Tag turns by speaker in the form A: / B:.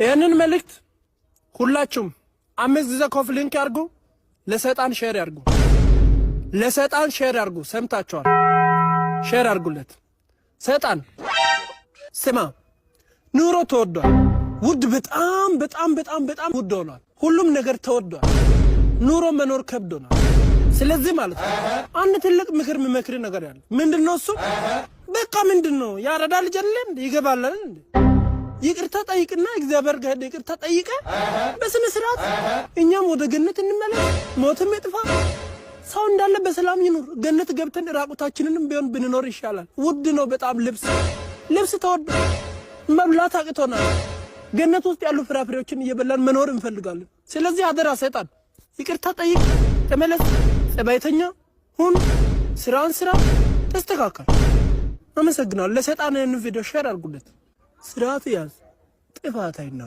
A: ይህንን መልእክት ሁላችሁም አምስት ጊዜ copy link ያርጉ፣ ለሰይጣን share ያርጉ፣ ለሰይጣን share ያርጉ። ሰምታችኋል። Share ያርጉለት። ሰይጣን ስማ፣ ኑሮ ተወዷል። ውድ፣ በጣም በጣም በጣም በጣም ውድ ሆኗል። ሁሉም ነገር ተወዷል። ኑሮ መኖር ከብዶናል። ስለዚህ ማለት ነው አንድ ትልቅ ምክር የምመክር ነገር ያለ ምንድነው? እሱ በቃ ምንድነው፣ ያረዳ ልጅ አይደለ እንዴ? ይገባል አይደል እንዴ? ይቅርታ ጠይቅና እግዚአብሔር ጋር ይቅርታ ጠይቀ በስነ ስርዓት እኛም ወደ ገነት እንመለስ፣ ሞትም ይጥፋ፣ ሰው እንዳለ በሰላም ይኑር። ገነት ገብተን ራቁታችንንም ቢሆን ብንኖር ይሻላል። ውድ ነው በጣም ልብስ፣ ልብስ ተወዷል። መብላት አቅቶናል። ገነት ውስጥ ያሉ ፍራፍሬዎችን እየበላን መኖር እንፈልጋለን። ስለዚህ አደራ ሰይጣን፣ ይቅርታ ጠይቅ፣ ተመለስ፣ ጸባይተኛ ሁን፣ ስራን ስራ፣ ተስተካከል። አመሰግናለሁ። ለሰይጣን ይህንን ቪዲዮ share አድርጉለት። ስርዓት ያዝ፣ ጥፋተኛ።